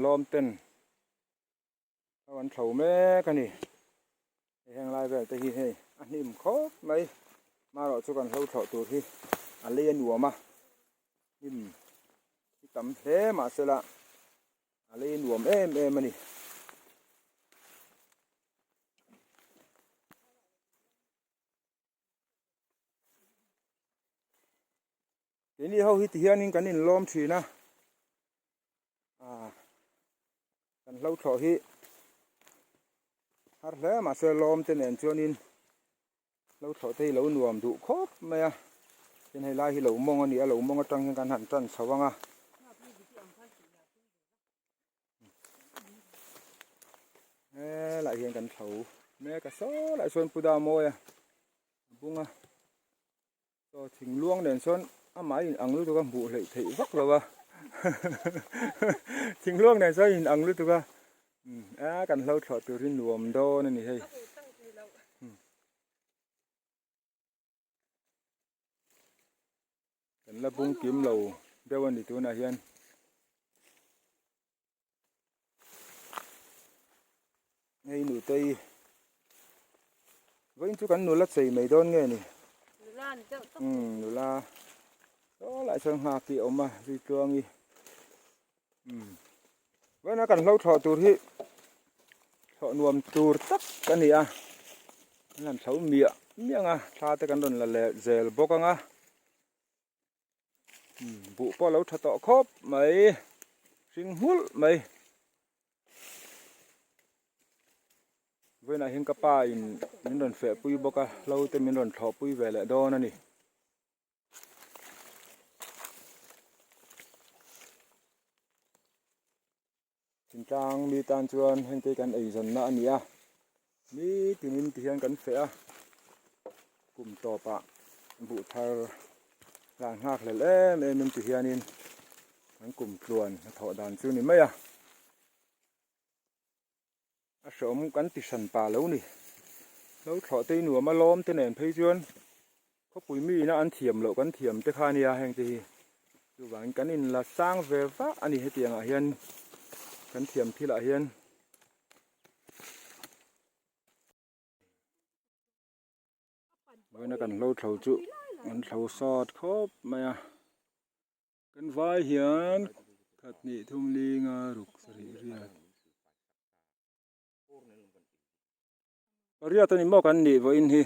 lawm ten hlo an thlo mek a ni hei heng lai vel te hi hei a hnim khawp mai marawh chu kan hlo thlawh tur hi a lei a nuam a hnim hi tam hle mahsela a lei a nuam em em a ni. Keini ho hi ti hianin kan inlawm thin a, ah kan hlo thlawh hi har hle mahse lawm te nen chuanin hlo thlawh te hi lo nuam duh khawp mai a, tin hei lai hi lo mawng a ni a, lo mawng atang hian kan han tan chho ang a. Helai hian kan thlo mek a saw lai sawn pu Damawi a bung a chaw thing luang nen sawn amah a in ang lutuk a hmuh hleih theih vak lo a thing luang nen sawn a in ang lutuk a a kan hlo thlawh tur hi nuam dawn a ni hei. Kan la bung kim lo deuh a ni tunah hian. Hei nutei vawiin chu kan nula chei mai dawn nge ni? Nula ni deuh tak. Umm nula saw lai sawn nghak hi a awm a zui tluangi. Umm vawiina kan hlo thlawh tur hi thlawh nuam tur tak a ni a kan han thlo miah miah ang a thla te kan rawn la leh zel bawk ang a umm buh pawh a lo tha tawh khawp mai hring nghulh mai vawiinah hian ka pa in min rawn feh pui bawk a hlo te min rawn thlawh pui ve leh dawn a ni. Thingtlang mi tan chuan heng te kan eizawnna a ni a, nitinin ti hian kan feh a, kum tawpah buh thar lah nghak hlel em em in ti hianin kan kum tluan a thawh dan chu ni mai a. A hreawm kan ti hran pa lo ni. Lo thlawh te hi nuam a lawm te nen phei chuan khawpui mi ina an thiam loh kan thiam te kha a nia heng te hi. Chuvangin kan inla sang ve vak a ni hetiang ah hian kan thiam thil ah hian. Vawiina kan hlo thlo chu an thlo sawt khawp mai a. Kan vai hian khat hnih thum linga ruk sarih riat pariat a ni maw kan nih vawiin hi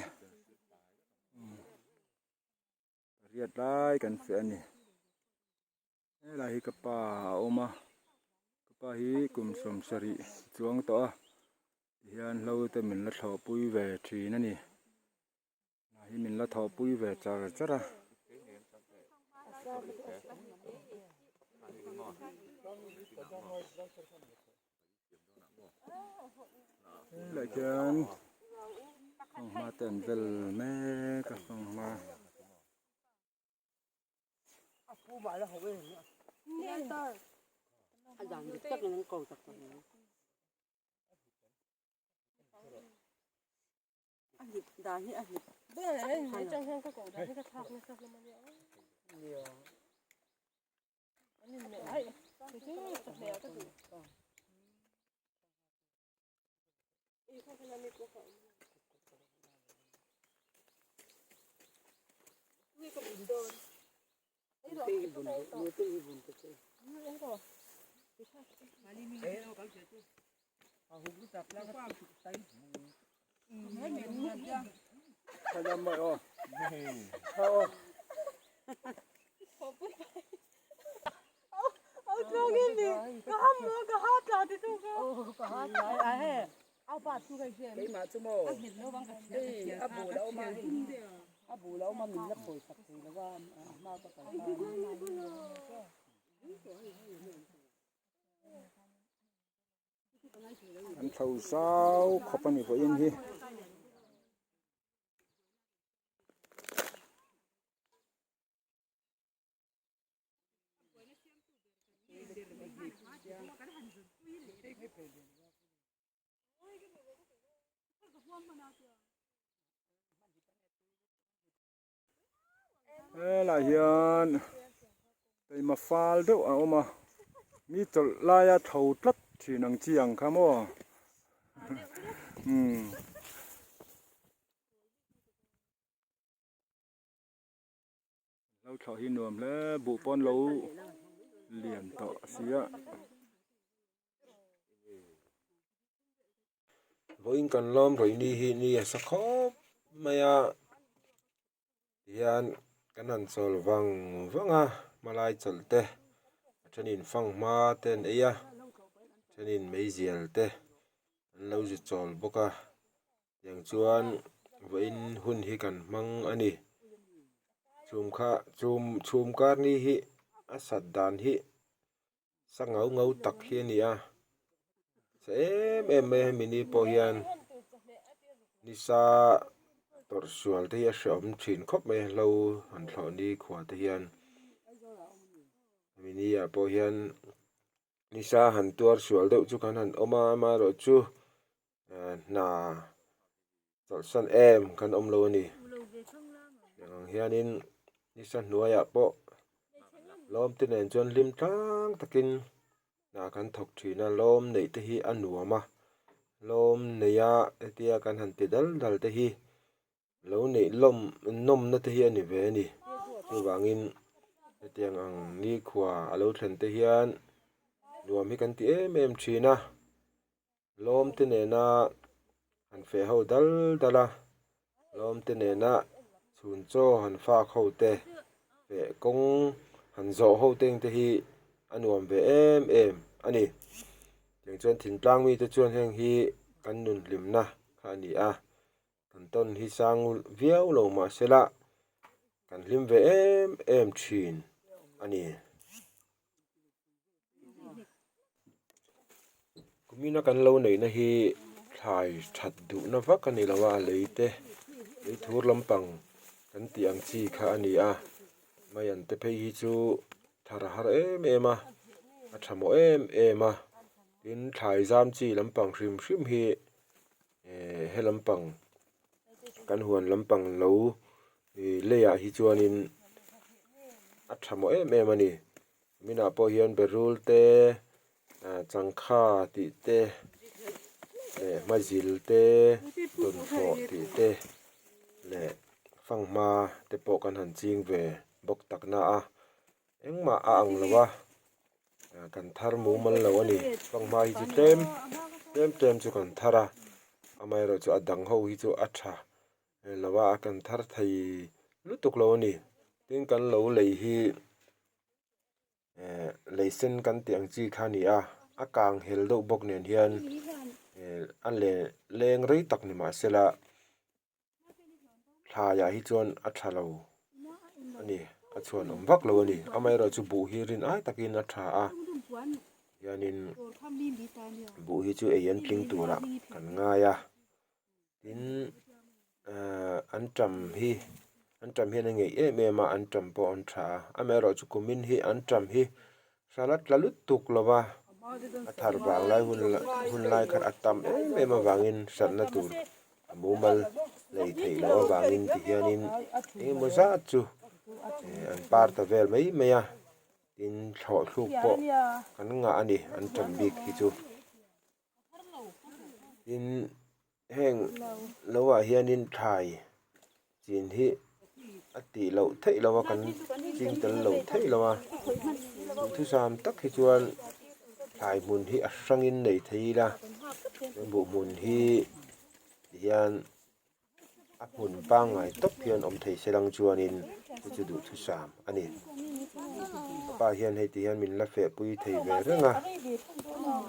pariat lai kan feh a ni helai hi ka pa a awm a ka pa hi kum sawmsarih chuang tawh a tihian hlo te min la thlawhpui ve thin a ni. Hi min la thawhpui ve char char a. Helai khian fanghma te an vel mek a fanghma. A hlip dan hi a hlip atang hian ka koh dan hi ka thlak nasa hlawm a nia an in meh aih chu chu chawhmeh ah ka duh An thlo zau khawp a ni vawiin hi. Helai hian keima fal deuh a awm a. Mi chawlh laia tho tlat thin ang chi ang kha maw? Umm. Lo thlawh hi nuam hle buh pawn lo lian tawh a si a. Vawiin kan lawm rawih ni hi ni a sa khawp mai a tihian kan han chawl vang vang a hmalai chawlh te a thenin fanghma te an ei a a thenin meizial te an lo zu chawl bawk a. Tiang chuan vawiin hun hi kan hmang a ni. Chhum kha chhum chhum kar ni hi a sat dan hi sa ngau ngau tak hi a ni a. Sa em em mai a hemi ni pawh hian nisa tawrh sual te hi a hrehawm thin khawp mai a hlo han thlawh ni khua te hian. Hemi ni ah pawh hian nisa han tuar sual deuh chu kan han awm a amaherawhchu hna chawlhsan em kan awm lo a ni tiang ang hianin nisa hnuaiah pawh lawm te nen chuan hlim tlang takin hna kan thawk thin a lawm neih te hi a nuam a lawm neia hetia kan han ti dal dal te hi lo neih lawm nawmna te hi a ni ve a ni chuvangin hetiang ang nikhua a lo thlen te hian nuam hi kan ti em em thin a. Lawm te nena han feh ho dal dal a, lawm te nena chhun chaw han fak ho te, feh kawng han zawh ho te te hi a nuam ve em em a ni. Tiang chuan thingtlang mite chuan heng hi kan nun hlimna kha a ni a, kan tawn hi sang viau lo mahsela kan hlim ve em em thin a ni. Kumina kan lo neihna hi thlai that duhna vak a ni lo a lei te lei thur lampang kan tih ang chi kha a ni a maian te phei hi chu thar a har em em a a tha mawh em em a tin thlai zam chi lampang hrim hrim hi eh he lampang kan huan lampang lo ih leiah hi chuanin a tha mawh em em a ni. Minah pawh hian berul te ah changkha tih te leh hmazil te dawnfawh tih te leh fanghma te pawh kan han ching ve bawk tak na a engmah a ang lo a ah kan thar mumal lo a ni fanghma hi chu tlem tlem tlem chu kan thar a amaherawhchu a dang ho hi chu a tha lo a kan thar thei lutuk lo a ni tin kan lo lei hi. Eh lei sen kan tih ang chi kha a ni a a kang hel deuh bawk nen hian eh a le leng rei tak ni mahsela thlaiah hi chuan a tha lo a ni a chhuan awm vak lo a ni amaherawhchu buh hi rin ai takin a tha a hianin buh hi chu ei an tling turah kan ngai a. Tin ahh an tam hi an tam hian a ngeih em em a an tam pawh an tha a amaherawhchu kumin hi an tam hi hral a tla lutuk lo va a thar vang lai hun hun lai khan a tam em em avangin hranna tur a mumal lei theih loh avangin ti hianin engemaw zat chu eh an par ta vel mai mai a tin thlawh thluk pawh kan ngah a ni an tam bik hi chu. Tin heng lo ah hianin thlai chin hi a tih loh theih loh a kan ching tel lo theih loh a duhthusam tak hi chuan thlai hmun hi a hrangin nei thei ila chuan buh hmun hi tihian a hmun pangngai tawp hian awm thei se lang chuanin chu chu duhthusam a ni ka pa hian hei ti hian min la feh pui thei ve reng a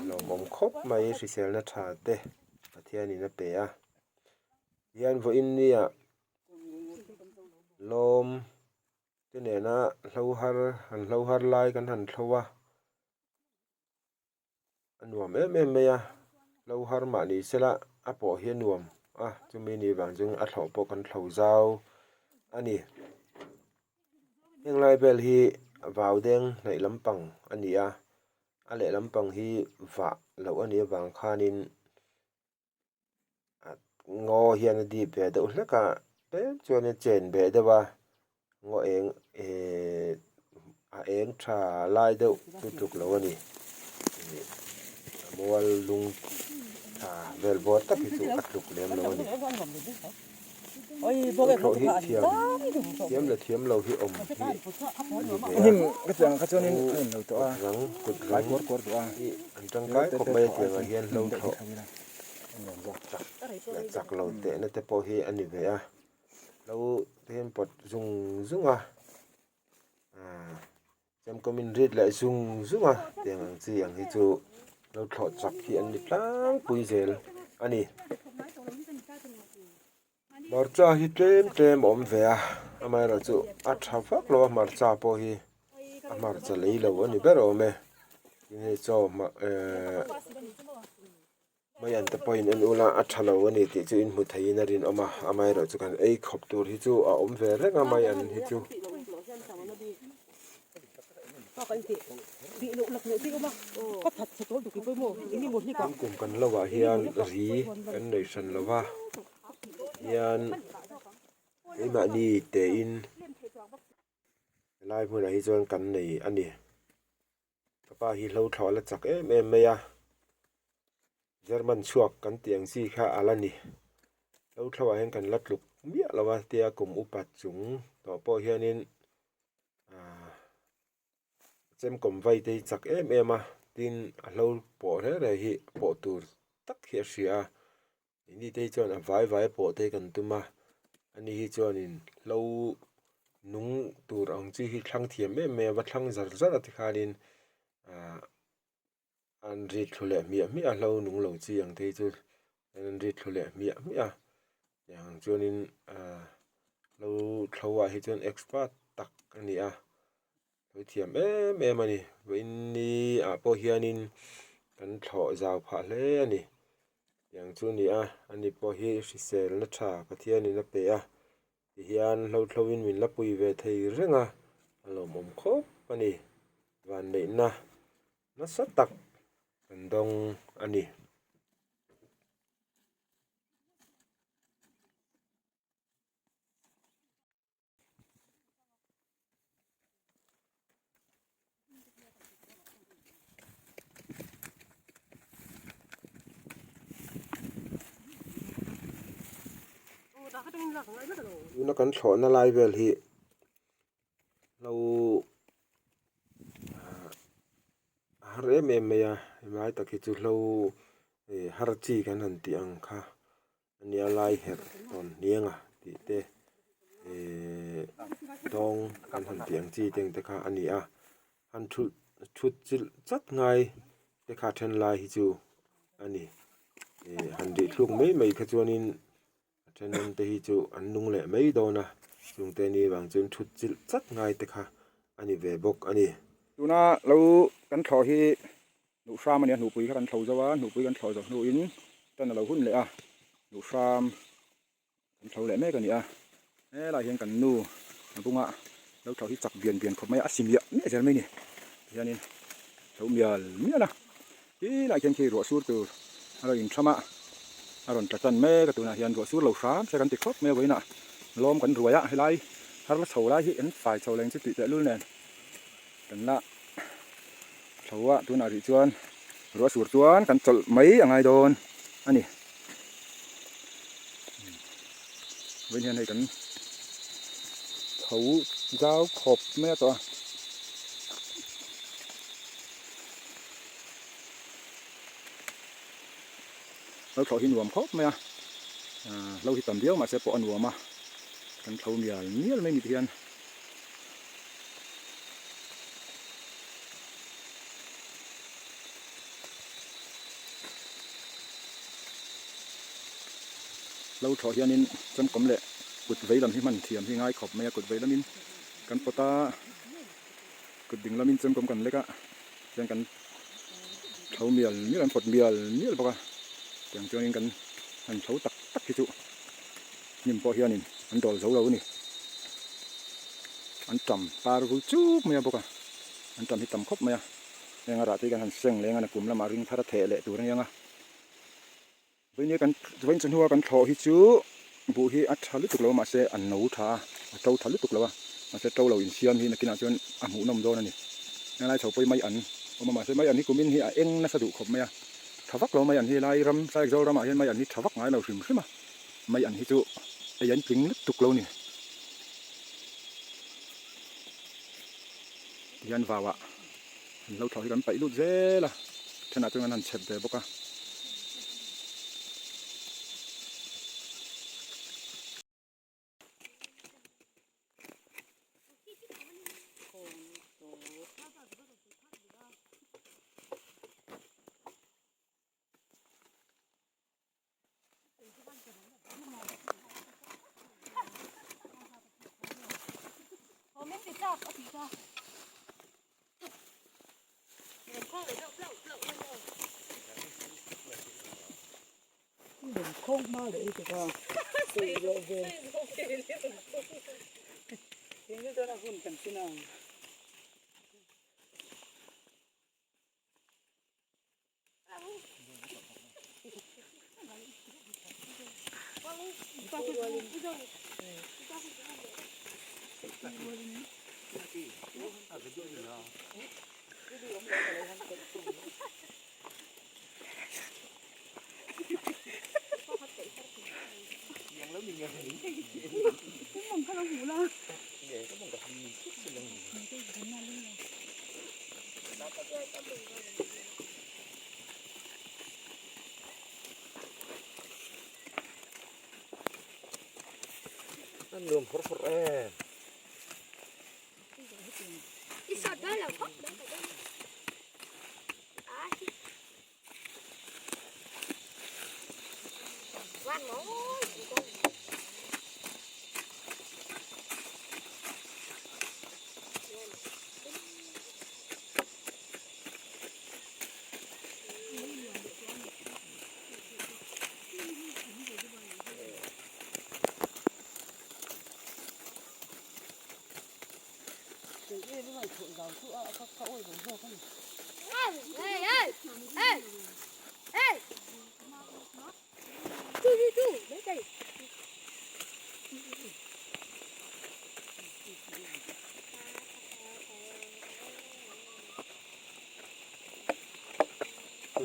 lawmawm khawp mai hriselna tha te Pathianin a pe a tihian vawiin nia lawm te nena hlo har han hlo har lai kan han thlo a. A nuam em em mai a lo har mah ni sela a pawh hi a nuam a chumi ni vang chuan a thlawh pawh kan thlo zau a ni heng lai vel hi vau deng hnaih lampang a ni a a leh lampang hi vah loh a nih avang khanin ngaw hian a dip ve deuh hlek a tlem chuan a chen ve deuh a ngaw eng ehh a eng tha lai deuh lutuk lo a ni. Ih a mual lung tha vel bawr tak hi chu a tluk lem lo a ni. Thlawh hi thiam thiam leh thiam lo hi awm hi a ni ve a. Kut rang kut rang hi an tangkai khawp mai a tiangah hian hlo thlawh chak leh chak lo tehna te pawh hi a ni ve a. Hlo te hian pawt zung zung a aaa Chemkawm in rit leh zung zung a tiang ang chi ang hi chu lo thlawh chak hi an ni tlangpui zel a ni. Hmarcha hi tlem tlem a awm ve a amaherawhchu a tha vak lo a hmarcha pawh hi a hmarcha lei lo a ni ber awm e tin hei chaw ehh Maian te pawhin en ula a tha lo a ni tih chu in hmu theiin a rinawm a, amaherawhchu kan ei khawp tur hi chu a awm ve reng a maian hi chu. Kan kum kan lo ah hian ri kan nei hran lo va, hian keimahni tein helai hmunah hi chuan kan nei a ni. Ka pa hi hlo thlawh a la chak em em mai a, German chhuak kan tih ang chi kha a la ni. Hlo thlawhah hian kan la tluk miah lo a tia kum upa chung tawh pawh hianin ahh chemkawm vai te hi chak em em a, tin a hlo pawh reng reng hi pawh tur tak hi a hria a, Ini te hi chuan a vai vai pawh te kan tum a, ani hi chuanin hlo nung tur ang chi hi thlang thiam em em a, va thlang zar zar a tikhanin ahh an rit thlu leh hmiah hmiah a, hlo nung lo chi ang te hi chu an rit thlu leh hmiah hmiah a, tiang ang chuanin ahh hlo thlo ah hi chuan expert tak a ni a. Sawi thiam em em a ni. Vawiinni ah pawh hianin kan thlawh zau phah hle a ni. Tiang chu a ni a, ani pawh hi hriselna tha Pathianin a pe a, tihian hlothloin min la pui ve thei reng a, a lawmawm khawp a ni. Vanneihna nasa tak kan dawng a ni. Tuna kan thlawhna lai vel hi lo a har em em mai a helai tak hi chu hlo ih har chi kan han tih ang kha. Ania lai herh tawn hniang a tih te ehh dawng kan han tih ang chi te ang te kha a ni a han thulh thut chilh chat ngai te kha then lai hi chu a ni ih han rih thluk mai mai kha chuanin a then te hi chu an nung leh mai dawn a chung te ni vang chuan thut chilh chat ngai te kha a ni ve bawk a ni. Tuna lo kan thlawh hi Hnuhhram a ni a, hnuhpui kha kan thlo zo a, hnuhpui kan thlo zawh hnuin tan a lo hun leh a, hnuhhram kan thlo leh mek a ni a, helaiah hian kan nu a bunga lo thlo hi chak bian bian khawp mai a, a si miah miah zel mai a ni, tihianin thlo mial mial a, tilaiah khian khi ruah sur tur a rawn intham a, a rawn tla tan mek a, tunah hian ruah sur lo hram se kan ti khawp mai a, vawiinah lawm kan ruai a, helai har la chho lai hi an fai chho leng chu tih tehlul nen kan la. Tho a tunah rih chuan ruah sur chuan kan chawlh mai a ngai dawn a ni. Vawiin hian hei kan tho zau khawp mai a tawh a. Lo thlawh hi nuam khawp mai a, lo hi tam viau mahse pawh a nuam a, kan tho mial mial mai ni te hian. Lo thlawh hianin chemkawm leh kut vei lam hi hman thiam hi ngai khawp mai a, kut vei lamin kan pawt a, kut ding lamin chemkawm kan lek a, chuan kan thlo mial mial an pawt mial mial bawk a, tiang chuanin kan han thlo tak tak hi chu hnim pawh hianin an dawl zo lo a ni. An tam par vul chuk mai a bawk a, an tam hi tam khawp mai a, heng a rah te hi kan han seng leng a na kum lamah ring thar a theh leh tur a nia. Vawiin kan vawiin chu hnua kan thlawh hi chu buh hi a tha lutuk lo a mahse a no tha a, a to tha lutuk lo a, mahse to lo insiam hi nakinah chuan a hmuhnawm dawn a ni. Helai chho pawh hi mai an. Awm a mahse mai an hi kumin hi a eng nasa duh khawp mai a, tha vak lo mai an hi lai ram Saikzawl ramah hian mai an hi tha vak ngai lo hrim hrim a, mai an hi chu ei an tling lutuk lo ni. Tihian vauah an lo thlawh hi kan paih lut zel a, thenah chuan kan han chep ve bawk a.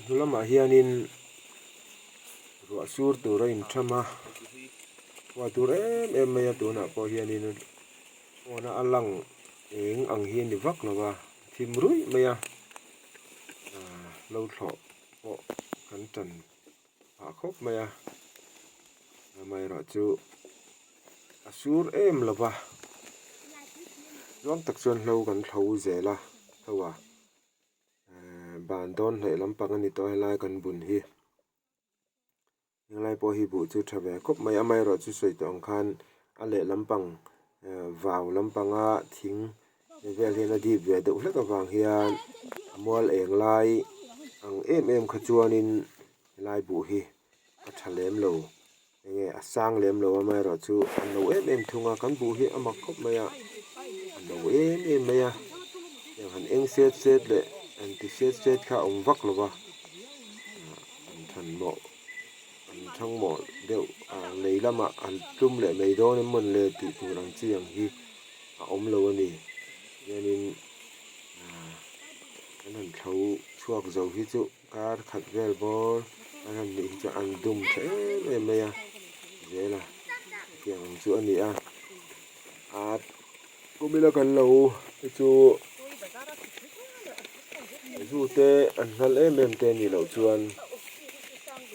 Hnu lamah hianin ruah sur tur a intham a ruah tur em em mai a tunah pawh hianin phone a a lang eng ang hi a ni vak lo va thim ruih mai a ahh lo thlawh pawh kan tan phah khawp mai a amaherawhchu a sur em lo va zawng tak chuan hlo kan thlo zel a hlo a ehh ban dawn hnaih lampang a ni tawh a helai kan bun hi helai pawh hi buh chu tha ve khawp mai amaherawhchu sawi tawh ang khan a lehlam pang ehh vau lampanga thing vel hian a dip ve deuh hlek avang hian a mual eng lai ang em em kha chuanin helai buh hi a tha lem lo enge a sang lem lo amaherawhchu a no em em thung a kan buh hi a mak khawp mai a a no em em mai a heng han eng set set leh han ti set set kha a awm vak lo va an than mawh an thang mawh deuh a lei lamah an tlum leh mai dawn em mawn le tih tur ang chi ang hi a awm lo a ni hianin ah an han thlo chhuak zo hi chu kar khat vel bawr an han nih hi chuan an dum tha em em mai a zel a hetiang ang chu a ni a ah kumila kan lo hi chu zu te an nghal em em te a nih loh chuan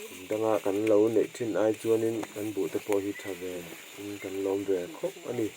kum danga kan lo neih thin ai chuanin kan buh te pawh hi tha ve in kan lawm ve khawp a ni.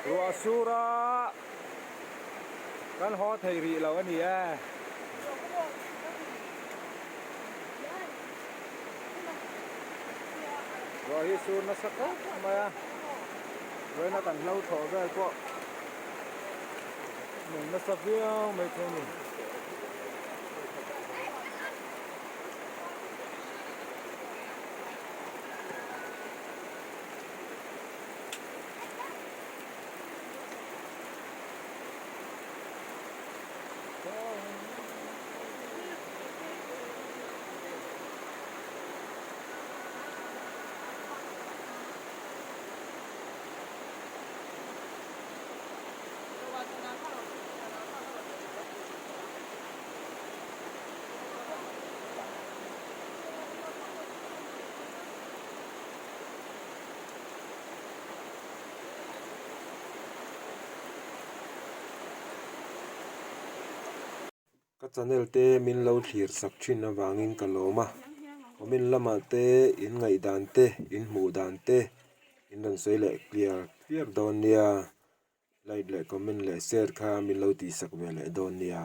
Ruah sur a kan haw thei rih lo a ni e. Ruah hi sur nasa khawp mai a, vawiina kan hlo thlawh vel pawh nung nasa viau mai thei a ni. Ka channel te min lo thlir sak thin avangin ka lawm a, comment lamah te in ngaihdan te in hmuh dan te in rawn sawi leh clear clear dawn nia, like leh comment leh share kha min lo tihsak ve leh dawn nia.